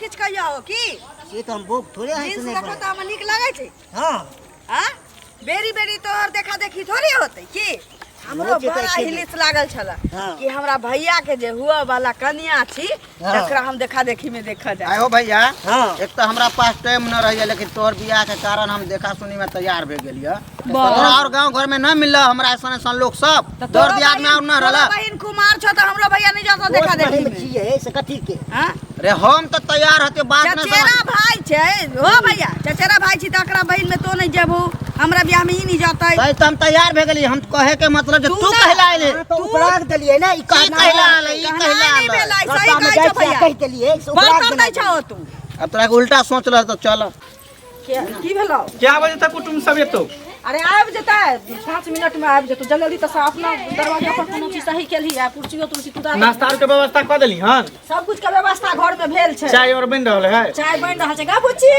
किछु कहियो हो की से तऽ हम बोक थोड़े है जींस से नहीं देखो पढ़े तऽ हमरा नीक लागै छै हाँ हाँ बेरी बेरी तोहर देखा देखी थोड़ी होतै की हमरो होइ छै तऽ बड़ा ऐसे हिलिस लागल छल हाँ। कि हमरा भैया के जे हुआ वाला कनिया छी हाँ। तकरा हम देखा देखी में देखा जाए आयो भैया। हाँ। एक तऽ हमरा पास टाइम न रहैया, लेकिन तोहर बियाह के कारण हम देखा सुनी में तैयार भए गेलियै। तोरा और गांव घर में न मिलल हमरा ऐसन ऐसन लोग सब तऽ तोहर तोरो दियाद में और न बहिन- रहल। तोरो बहिन कुमार छौ तऽ हमरो भैया नहीं जाता देखा दोस्त देखी बहिन में। छियै से कथी के हाँ? रे हम तऽ तैयार हते बात न चचेरा भाई छै हो भैया, चचेरा भाई छी तऽ एकरा बहिन में तो नहीं जेबू, हमरा बियाह में ई नहीं जतै। तै तऽ हम तैयार भए गेली। हम कहे के मतलब जे तू तू ना- कहला अयले। अहाँ तऽ उपराग देलियै ने ई ई कहना कहला अयले, ई कहना कहला नहीं अयले। भेलै, सही रास्ता में कहै जाइ छौ छियै भैया। कहि देलियै से उपराग बड़ देना दै छौ तू। अब तोरा के उल्टा सोच रह तऽ चल। की भेलौ? क्या बजे तक कुटुम्ब सब एतौ? अरे आबि जेतै, 5 मिनट में आबि जेतौ। जल्दी तऽ अपना दरवाजा पर कोनो चीज सही केलही आ कुर्सियो तुर्सी तू दऽ नाश्ता आर के व्यवस्था कऽ देली हन? सब कुछ के व्यवस्था घर में भेल छै। चाय और बनि रहल है? चाय बनि रहल छै। गा बुच्ची,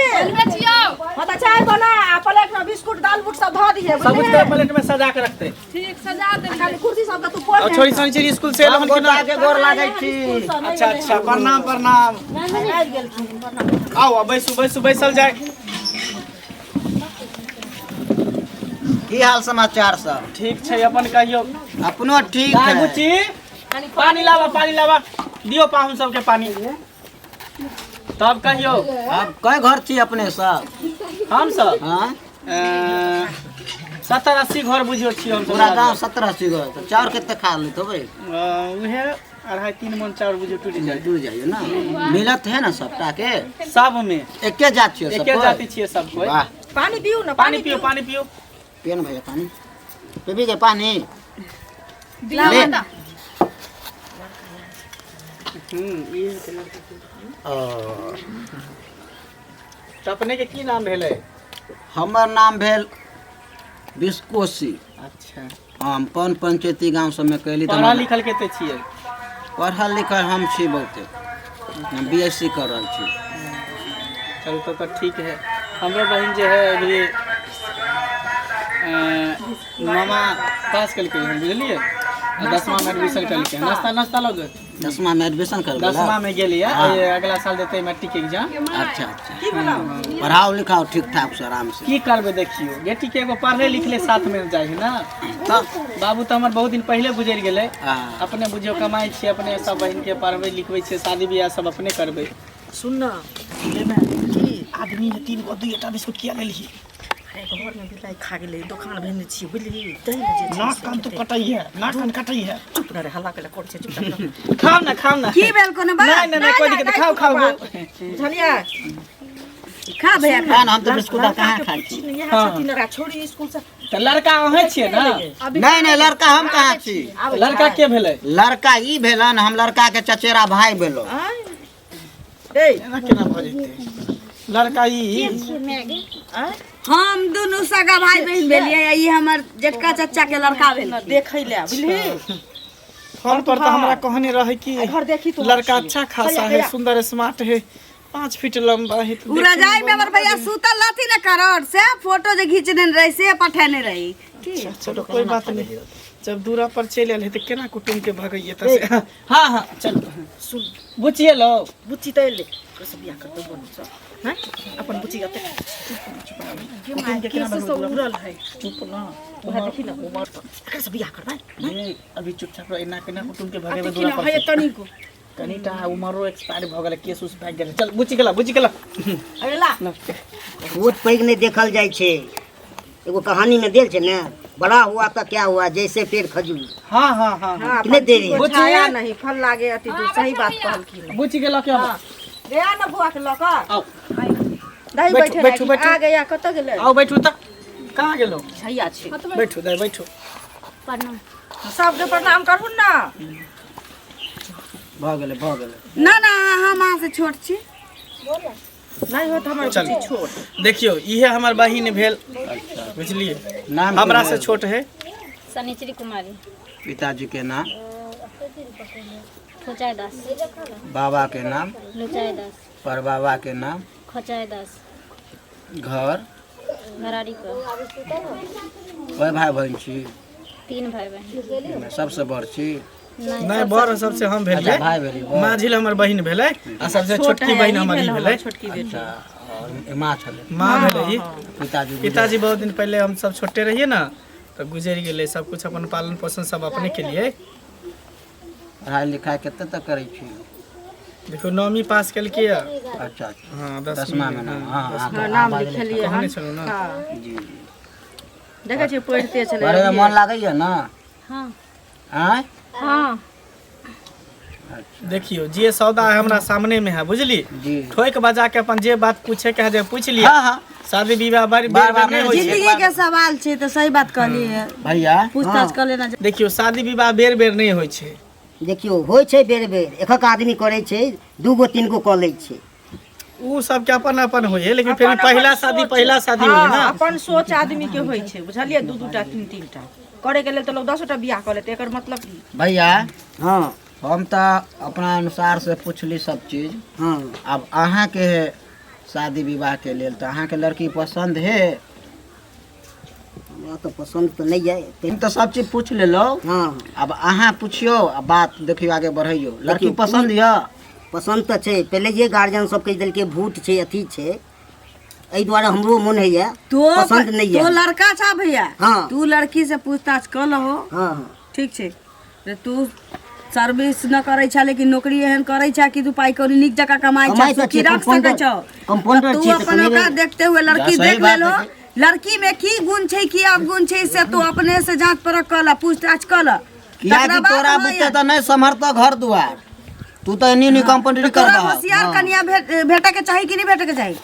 हँ तऽ चाय बना आ प्लेट में बिस्कुट दाल बुट सब धऽ दिहे। सब कुछ बुझलिही? के प्लेट में सजा के रखते। ठीक, सजा देली। खाली कुर्सी सब के तू पोर और छोरी शनिचरी स्कूल से एलहन कि ना? के गोर लागै छी। अच्छा अच्छा, प्रणाम प्रणाम। आबि गेलखिन, प्रणाम। आउ आउ, बैसू बैसू, बैसल जाय। की हाल समाचार सब? ठीक छै, अपन कहियौ। अपनो ठीक दाय है। बुच्ची, पानी लावा, पानी लावा, दियो पाहुन सबके पानी। तब कहियौ। अब कय घर छी अपने सब? हम सब? हाँ। 70-80 घर बुझियो छी हम सब। पूरा गाँव 70-80 घर। तऽ चाउर कते खा लेत होबै? उहे 2.5-3 मन चाउर बुझियो टूटि जाय। टूटि जाइए ना। मिलत है ना सबटा के? सब में एके जात छियै सब एके कोइ? जाति छियै सब कोइ। वाह। पानी पियू ना। पानी पियो, पानी पियो। पियो ना भैया पानी। पीबी के पानी? दिया ले। बता। ओ। तऽ अपने के की नाम भेलै? हमर नाम भेल बिस्कोसी। अच्छा। हम पन पंचायती गाँव सबमे कैली। तऽ पढ़ल लिखल कते छियै? पढ़ल लिखल हम छी बहुते, हम बी एस सी कर रहल छी। चलू तब तऽ ठीक है। हमरो बहिन जे है अभी नौमा पास केलकै हन, बुझलियै? आ 10मा में एडमिशन केलकै हन। नाश्ता नाश्ता लऽ गेल। 10मा में एडमिशन कर 10मा में गेलियै। हाँ। ये अगला साल देतै मैट्रिक एग्जाम। अच्छा अच्छा, पढ़ाओ लिखाओ ठीक ठाक से आराम से। की करबै, देखियौ बेटी के एगो पढ़ले लिखले साथ में जाइ है ना। तब बाबू तऽ हमर बहुत दिन पहिले गुजरि गेलै। हाँ। अपने बुझियौ कमाइ छियै, अपने सब बहिन के पढ़बै लिखबै छियै, शादी बियाह सब अपने करबै। सुन ना। आदमी है 3 गो, 2टा बिस्कुट किया लेलही? अरे घर में बिलाई खा गेलै, दोकान भेजने छियै बुझलिही, दही में जे छै नाक से कान तो खेतै। कटै है, नाक कान कटै है। चुप न रे, हल्ला केला करै छै, चुप चुप। खाओ ना, खाओ ना। की भेल, कोनो बात? नहीं नहीं नहीं, कोई दिक्कत नहीं, खाओ खाओ। बुझलियै? खा भैया, खा। खान हम तऽ बिस्कुट कहाँ खाइ छी। यहाँ छथिन रे छोड़ी स्कूल से। तऽ लड़का अहें छियै ना? नहीं नहीं, लड़का हम कहाँ छी। लड़का के भेलै? लड़का ई भेलन, हम लड़का के चचेरा भाई भेलो। ए एना केना भऽ जेतै लड़का ई? हम दुनू सगा भाई बहिन भेलियै, ई हमर जेठका चचा के लड़का भेल। देखै ले बुझलिही। फोन पर तऽ हमरा कहने रहे कि घर देखी तो लड़का अच्छा खासा है, सुंदर स्मार्ट है, 5 फीट लंबा है। उ रजाई में हमर भैया सुतल रहती ने करोड़ से फोटो जे घीचने रही से पठेने रही। अच्छा चलो कोई बात नहीं, जब दूरा पर चलि आयल है तऽ केना कुटुम्ब के भगैये तऽ से। हाँ हाँ चलो सुन बुचिए लो। बुच्ची तऽ एलै, ओकरा से बियाह करतौ बनू सब हैं अपन बुच्ची के केस सब उड़ल है। चुप ना। उएह देखी ना, एकरा से बियाह करबै। नहीं, अभी चुपचाप रह, एना केना कुटुम्ब के भगेबै देखी दूरा ना पर है से। तनिको कनिटा उमरो एक्सपायर भऽ गेलै, केस उस भागि गेलै। चल बुचि गेला, बुचि गेला। अरे ला। छोट पैघ नहि देखल जाइ छै। एगो कहानी में देल छै ने, बड़ा हुआ तो क्या हुआ, जैसे पेड़ खजूर। हाँ हाँ हाँ। हाँ। कि नहि देरी? को छाया नहीं फल लागे अति दूर, सही बात कहलखिन। बुचि गेला के हम। रे आ ना बुआ के लऽ कऽ। आउ। दही बैठू, बैठे बैठू, बैठू। आ गया, कतऽ गेलै? आउ बैठू तऽ। कहाँ गेलौ? छैया छै। बैठू दाइ, बैठू। प्रणाम। सबके प्रणाम करहुन ना। भऽ गेलै, भऽ गेलै। ना ना, हम अहाँ से छोट छी। नहीं होत हमर चलू। बुच्ची छोट। देखियौ इहे हमर बहिन भेल, बुझलियै? नाम की हमरा से भेल? छोट है। शनिचरी कुमारी। पिताजी के नाम? फोचाय दास। बाबा के नाम? लुचाय दास। परबाबा के नाम? खोचाय दास। घर? घरारी पर। कय भाई बहिन छी? 3 भाई बहन। सबसे बड़ छी? नहि, बड़ सबसे हम भेलियै। अच्छा, भाय भेलियै, बड़। माझिल हमर बहिन भेलै आ सबसे छोटकी बहिन हमर ई भेलै। छोटकी बेटी। अच्छा, और माँ छलै? माँ भेलै ई। पिताजी? पिताजी बहुत दिन पहिले, हम सब छोटे रहियै ने तऽ गुजरि गेलै। सब कुछ अपन पालन पोषण सब अपने केलियै। पढ़ाइ लिखाइ कते तक करै छी? देखियौ, 9वीं पास केलकै। अच्छा अच्छा। हँ, 10वीं। दसमा मे ना? हँ हँ। हँ, नाम लिखेलियै। कहने हन। छलहुँ ने। हँ। जी जी। देखै छियै, पढ़िते छलै। पढ़ैमे मन लागैया ने? हँ। आँय? हँ। देखियौ, जे सौदा है हमरा सामने में है, बुझली? जी। ठोक बजा के अपन जे बात पूछे के है जे पूछ लिया। हँ हँ। शादी विवाह बार बार बेर बार बेर नहि होइ छै। जिंदगी के सवाल छै तऽ सही बात कहलियै। भैया। पूछताछ कर लेना। देखियौ, शादी विवाह बेर बेर नहि होइ छै। देखियौ, होइ छै बेर बेर। एकक आदमी करै छै, दू गो तीन गो कऽ लै छै। उ सबके अपन अपन होइ है, लेकिन फिर भी अपन पहिला अपन शादी सोच। पहिला शादी होइ है हँ, ना। अपन सोच आदमी के होइ छै, बुझलियै? दू दूटा तीन तीन टा करे के लेल तऽ लोग 10 टा बियाह कऽ लेतै, एकर मतलब की? भैया। हँ। हम तऽ अपना अनुसार से पुछली सब चीज। हँ। आब अहाँके शादी विवाह के लेल तऽ अहाँके लड़की पसन्द है? हमरा तऽ पसन्द तऽ नहि यऽ। हम तऽ सब चीज पूछ लेलहुँ। हँ। आब अहाँ पुछियौ आ बात देखियौ, आगे बढ़ैयौ। लड़की देखियौ, पसन्द यऽ? पसन्द तऽ छै। पहिले जे गार्जियन सब कहि देलकै भूत छै, अथी छै, एहि दुआरे हमरो मोन होइए। तो पसन्द नहि तो यऽ। लड़का छा भैया। हाँ। तू लड़की से पूछताछ कऽ लहो। हँ हँ। ठीक छै तऽ तू सर्विस न करै छा, लेकिन नौकरी एहन करै छा कि तू पाइ कौड़ी नीक जकाँ कमाइ छा, कमाइ तऽ सुखी छियै, रख सकै कम्पाउंडर- छौ। कम्पाउंडर तू छियै तऽ अपन कमेबै। औकात देखते हुए लड़की जा, सही देख बात लेलो। है। लड़की में की गुण छै, की अवगुण छै, से तू अपने से जांच परख कऽ ल, पूछताछ कऽ ल। कियाकि तकरा बाद तोरा हाँ बुते यार। तऽ नहि सम्हरतौ घर दुआर, तू तऽ एनी ओनी कंपाउंडरी तोरा करबह। होशियार कनिया भेटऽ के चाही कि नहि भेटऽ के चाही?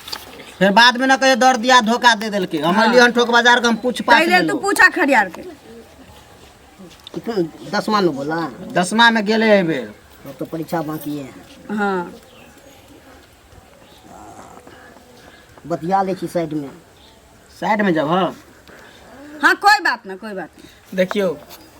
फिर बाद में न कहे दर्द दिया धोखा दे देलकै। हम एलियै हन ठोक बाजार के, हम पूछ पाछ ताहि लेल तू लेलहुँ। पूछा खरियार के। कितना 10वां में बोला? 10वां में गेलै एहि बेर। अब तो परीक्षा बाकी है। हाँ। बतिया लै छी साइड में। साइड में जब हाँ। हाँ, कोई बात ना, कोई बात नहीं। देखियौ,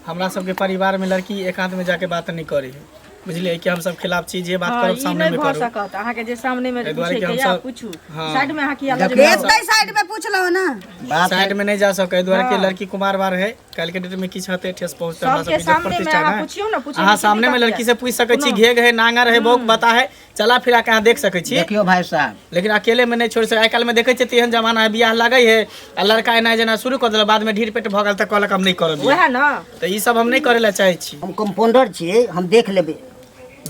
हमरा सबके परिवार में लड़की एकांत में जाके बात नहीं करे है, बुझलियै? कि हम सब खिलाफ छी। जे बात हँ, करब ई सामने नहि में भऽ करू। सकत अहाँके जे सामने मे एहि दुआरे पूछैके कि या हमसब- पूछू। हँ। साइड में अहाँ किया लऽ जेबै? एते साइड में पूछ लो ना। बात साइड में नहीं जा सके, एहि दुआरे कि लड़की कुमार बार है। काल्हि के डेट में किछु हेतै, ठेस पहुँचतै, हमरा सबके सबके इज्जत सामने में प्रतिष्ठा अहाँ ने। पुछियौ ने, पूछै अहाँ मे की सामने में दिक्कत लड़की यऽ? से पूछि सकै छी, घेघ है, नांगर है, बौक बता है, चला फिरा के अहाँ देख सकै छी। देखियौ भाई साहब। लेकिन अकेले में नहीं छोड़ सकै। आइ काल्हि में देखै छियै तेहन जमाना है, बियाह लगै है आ लड़का एना जेना शुरू कऽ देलक, बाद में ढीर पेट भऽ गेल तऽ कहलक हम नहि करब बियाह। वएह ने। तऽ ई सब हम नहि करै लए चाहै छी। हम कंपाउंडर छियै, हम देख लेबै।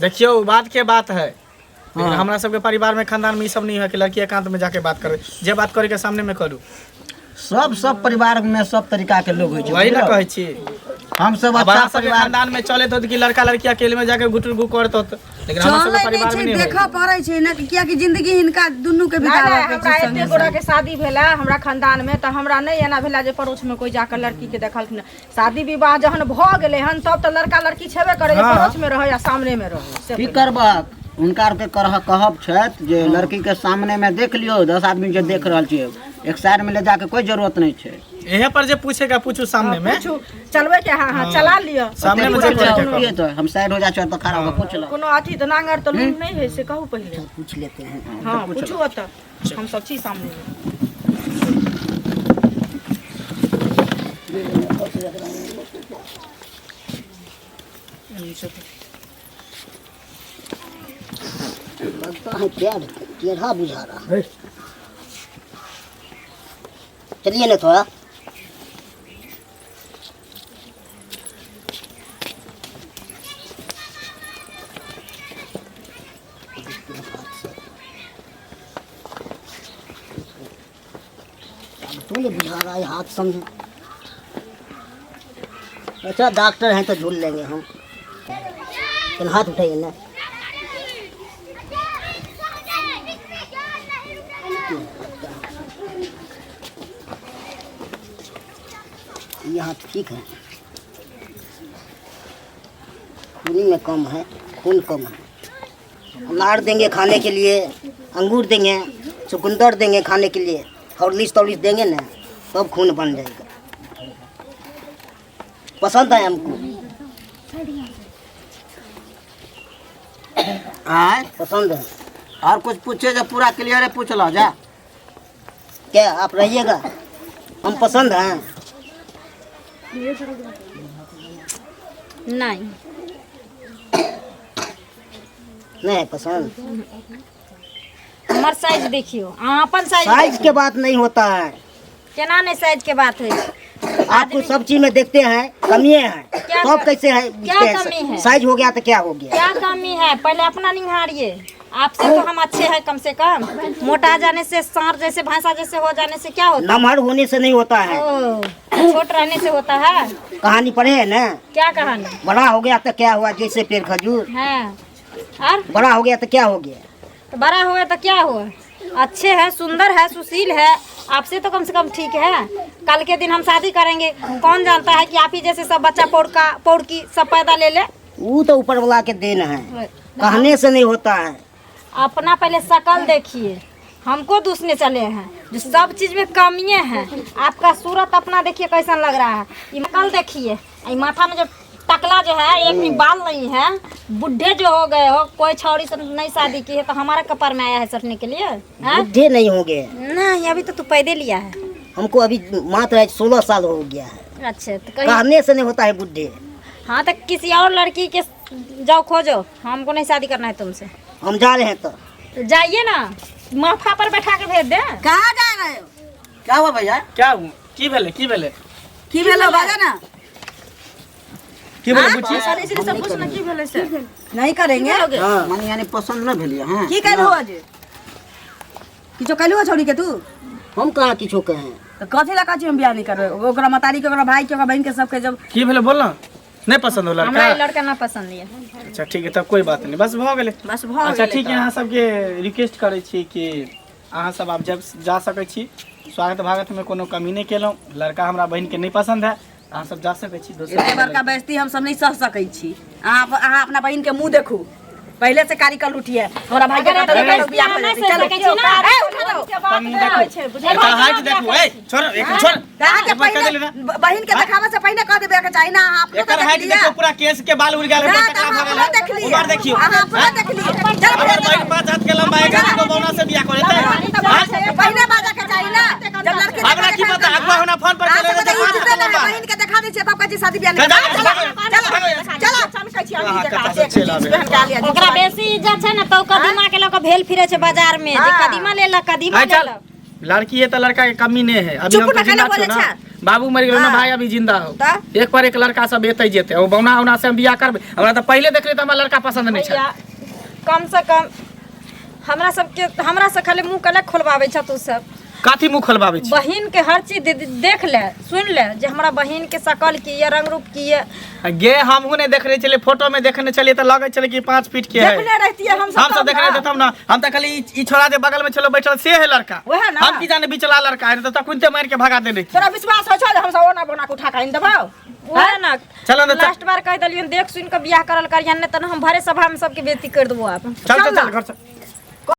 देखियौ, बात के बात है, लेकिन हमरा सबके परिवार में, खानदान में ई सब नहीं है कि लड़की एकांत में जाके बात करे। जे बात करे के सामने में करू। सब सब परिवार में सब तरीका के लोग होइ छै। वही ने बुझलौ? कहै छी। हम सब अब अच्छा अहाँ सबके परिवार खानदान में चलैत होत कि लड़का लड़की अकेले में जाके घुटुर घु करत होत, लेकिन हमरा सबके चलै नहि परिवार छै। में नहीं देखऽ पड़ै छै ने, कियाकि जिंदगी हिनका दुनू के नहि बिताबऽ नहि, के हमरा छै एते संगे। गोरा के शादी भेला हमरा खानदान में, तऽ हमरा नहि एना भेला जे पड़ोस में कोई जाकर लड़की के देखलखिन। शादी विवाह जहन भऽ गेलै हन तब तऽ लड़का लड़की छेबे करे जे हाँ। पड़ोस में रहै या सामने में रहै से। की करबह, हुनका आरके कहब छथि जे लड़की के सामने में देख लियौ, 10 आदमी जे देख रहल छियै, एक साइड में ले जाके कोई जरूरत नहीं छै। यहाँ पर जे पूछे का पूछू सामने में। पूछू, चलबै के? हाँ हाँ, चला लिअ। सामने में जे करे के करू। तो हम साइड हो जाइ छियै तऽ खड़ा होके पूछ लो। कोनो अथी तऽ नांगर तऽ लून नहि है, से कहू पहिले। पूछ लेते हैं। हाँ, पूछू, ओतऽ हम सब छी सामने में। लगता है क्या टेढ़ा बुझा रहा है। चलिए ना थोड़ा। अब तो नहीं बुझा रहा है हाथ समझ। अच्छा, डॉक्टर हैं तो झूल लेंगे हम। चल, हाथ उठाइए ना। ये हाथ ठीक है, खूनी में कम है, खून कम है। अनार देंगे खाने के लिए, अंगूर देंगे, चुकंदर देंगे खाने के लिए, हॉर्लिक्स तॉर्लिक्स देंगे ना, तब खून बन जाएगा। पसंद है हमको। आय? पसंद है। और कुछ पूछे जब पूरा क्लियर है, पूछ लो जा। क्या आप रहिएगा? हम पसंद हैं? नहीं। नहीं है पसंद? हमर साइज देखियो, अहाँ अपन साइज। साइज के बात नहीं होता है। केना नहीं साइज के बात है? आपको सब चीज में देखते हैं कमी है। क्या तो कैसे है? क्या कमी है? साइज हो गया तो क्या हो गया? क्या कमी है? पहले अपना निहारिए। आपसे तो हम अच्छे हैं कम से कम। मोटा जाने से, सांड जैसे भैंसा जैसे हो जाने से क्या होता? नमहर होने से नहीं होता है। ओ, छोट रहने से होता है। कहानी पढ़े है ना? क्या कहानी? बड़ा हो गया तो क्या हुआ, जैसे पेड़ खजूर है। और बड़ा हो गया तो क्या हो गया? तो बड़ा हुआ तो क्या हुआ? अच्छे है, सुंदर है, सुशील है, आपसे तो कम से कम ठीक है। कल के दिन हम शादी करेंगे, कौन जानता है कि आप ही जैसे सब बच्चा पौड़का पौड़की सब पैदा ले ले। वो तो ऊपर वाला के then है, कहने से नहीं होता है। अपना पहले शकल देखिए, हमको दूसने चले हैं जो सब चीज में कमियां हैं। आपका सूरत अपना देखिए कैसा लग रहा है। ये शकल देखिए, ये माथा में जो टकला जो है, एक भी बाल नहीं है, बुढ़े जो हो गए हो, कोई छौड़ी से नहीं शादी की है तो हमारा कपार में आया है सटने के लिए, हाँ? बुढ़े नहीं हो गए। नहीं, अभी तो तू पैदे लिया है। हमको अभी मात्र 16 साल हो गया है। अच्छा, तो कहीं कहने से नहीं होता है बुढ़े। हाँ, तो किसी और लड़की के जाओ खोजो, हमको नहीं शादी करना है तुमसे। हम जा रहे हैं तो जाइए ना, माथा पर बैठा के भेज दे। कहाँ जा रहे हो? क्या हुआ भैया? क्या हुआ? की भेलै, की भेलै? की भेलो बाजा ना? की भेलै बुच्ची? सनी से पूछ ना की भेलै से। नहीं करेंगे। हाँ। माने यानी पसंद न भेलिए। हाँ, की कहलू आज? किछो कहलू छोड़ी के तू? हम कहाँ किछो कहें। तो कथी ला कहै छी हम बियाह नहीं करबै? ओकरा मतारी के, ओकरा भाई के, ओकरा बहन के सबके जब की भेलै बोल ना? नहीं पसंद हो हमरा लड़का? ई लड़का ना पसंद ये। अच्छा ठीक है, तब कोई बात नहीं, बस भऽ गेलै। बस भऽ अच्छा गेलै। ठीक है, अहाँ सबके रिक्वेस्ट करै छी कि अहाँ सब आब जब जा सकै छी, स्वागत भागत में कोनो कमी नहीं केलहुँ। लड़का हमरा बहिन के नहीं पसंद है, अहाँ सब जा सकै छी दोसर। एते बड़का बेइज्जती हम सब नहीं सह सकै छी। अहाँ अपना बहिन के मुंह देखू, पहले से कारी कल उठिए हमरा भाई के अगर कतल एते करू बियाह बेइज्जती कर नहि देतै। सहि चलो सकै छी ना, ए उठा दो। तब मुँह देखू, एकर हाइट देखू, ए छोड़, एकर छोड़। तऽ अहाँके एक बार कह पहिले देली ना। बहिन के देखावे से पहिले कह देबे के चाही ना। अहाँ अपनो एकर तऽ हाइट देख लिअ। देखो, पूरा केस के बाल उड़ गेल है, ना, टकला तऽ भऽ अहाँ गेल अपनो है। देख लिअ। उमर देखियौ। अहाँ अपनो देख लिअ। चल हमर बहिन 5 हाथ के लंबा है, एकर को बौना से बियाह करे पहिले बाजा के चाही ना, जब लड़की हमरा की पता, अगुआ होना फोन पर अहाँ चले सबके तऽ तऽ 5 इज्जते हाथ नहि है, लंबा। बहिन के देखा दै छियै तब कहै छी शादी बियाह नहीं चल, करबै। चल, चल चल, चल चमकै छी अहाँ अभी कतऽ से चलि आबै? पहन के आलिया। ओकरा बेसी इज्जत छै ने, तो कदीमा के लऽ कऽ भेल फिरे छै बाजार में, जे हाँ। कदीमा ले लक, कदीमा आइ ले चल, लक। लड़की है तो लड़का के कमी नहीं है। अभी चुप हम तो ना, जिंदा खाना छो बोले ना, छा। बाबू मर गेलो ना, हाँ। भाई अभी जिंदा हो। तऽ? एक पर एक लड़का सब एते जेते, ओ बौना उना से हम बियाह करबै। हमरा तऽ पहिले देखले तऽ हमरा लड़का पसंद नहीं छै। भैया, कम से कम हमरा सबके, हमरा से खाली मुँह कले खोलबाबै छ तू सब। काथी मुँह खोलबाबै छी? बहिन के हर चीज देख ले, सुन ले, जे हमरा बहिन के शकल की ये, रंग रूप की ये। गे हमहू नहीं देखने छलियै, फोटो में देखने छलियै तऽ लगै छलै कि 5 फीट के है। देखने रहतियै हम सब। हम सब देखने रहियै तब ना, हम तऽ खाली ई छोड़ा जे बगल में छलो बैठल से है लड़का, वएह ना। हम की जाने बिचला लड़का है, तऽ तखुनते मारि के भगा देने। तोरा विश्वास होइ छौ जे हम सब ओना बोना के उठा के आनि देबौ? वएह ना। चलो ना, चल। लास्ट बार कहि देलियन, देख सुन के बियाह करल करियन, नहि तऽ हम भरे सभा में सबके बेइज्जती कर देबो आप। चल चल चल घर चल।